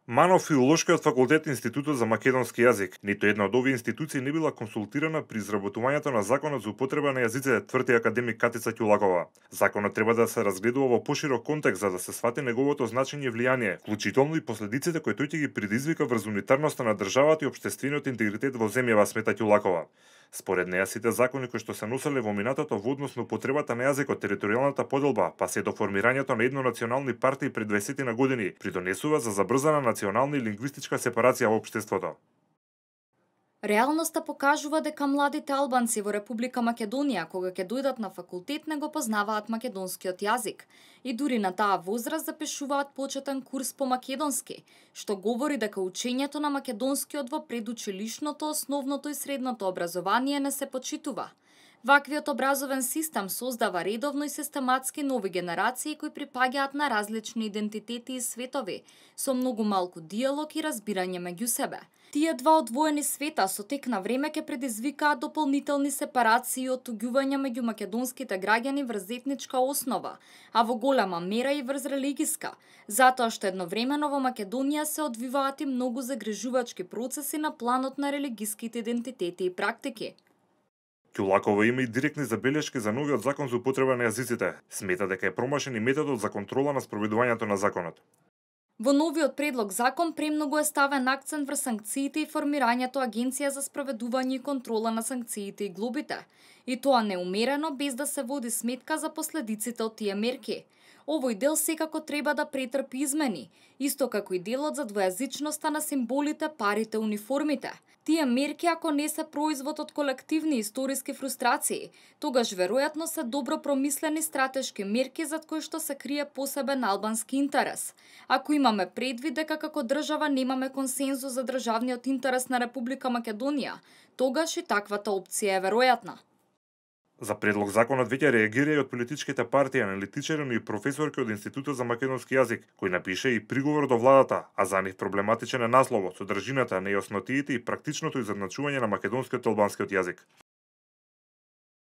Мано Филолошкиот факултет Институтот за македонски јазик. Ниту една од овие институции не била консултирана при изработувањето на законот за употреба на јазиците, тврди академик Катица Ќулакова. Законот треба да се разгледува во поширок контекст за да се свати неговото значење и влијание, вклучително и последиците кои тој ќе ги предизвика врз унитарноста на државата и општествениот интегритет во земјава, смета Ќулакова. Според неа сите закони кои што се носеле во минатото во однос на употребата на јазикот, територијалната поделба, па се до формирањето на еднонационални партии пред 20 на години, придонесува за забрзана национална и лингвистичка сепарација во општеството. Реалноста покажува дека младите албанци во Република Македонија, кога ќе дојдат на факултет, не го познаваат македонскиот јазик и дури на таа возраст запишуваат почетен курс по македонски, што говори дека учењето на македонскиот во предучилишното, основното и средното образование не се почитува. Ваквиот образовен систем создава редовно и систематски нови генерации кои припаѓаат на различни идентитети и светови, со многу малку диалог и разбирање меѓу себе. Тие два одвоени света со тек на време ќе предизвикаат дополнителни сепарации и оттуѓување меѓу македонските граѓани врз етничка основа, а во голема мера и врз религиска, затоа што едновремено во Македонија се одвиваат и многу загрижувачки процеси на планот на религиските идентитети и практики. Ќулакова има и директни забелешки за новиот закон за употреба на јазиците. Смета дека е промашен и методот за контрола на спроведувањето на законот. Во новиот предлог закон премногу е ставен акцент врз санкциите и формирањето агенција за спроведување и контрола на санкциите и глобите. И тоа неумерено без да се води сметка за последиците од тие мерки. Овој дел секако треба да претрпи измени, исто како и делот за двојазичноста на символите, парите, униформите. Тие мерки, ако не се производ од колективни историски фрустрации, тогаш веројатно се добро промислени стратешки мерки зад кои што се крие посебен албански интерес. Ако имаме предвид дека како држава немаме консензус за државниот интерес на Република Македонија, тогаш и таквата опција е веројатна. За предлог законот веќе реагира и од политичките партии, аналитичари, но и професорки од Институтот за македонски јазик, кој напише и приговор до владата, а за нив проблематичен е насловот, содржината, нејаснотиите и практичното изедначување на македонскиот и албанскиот јазик.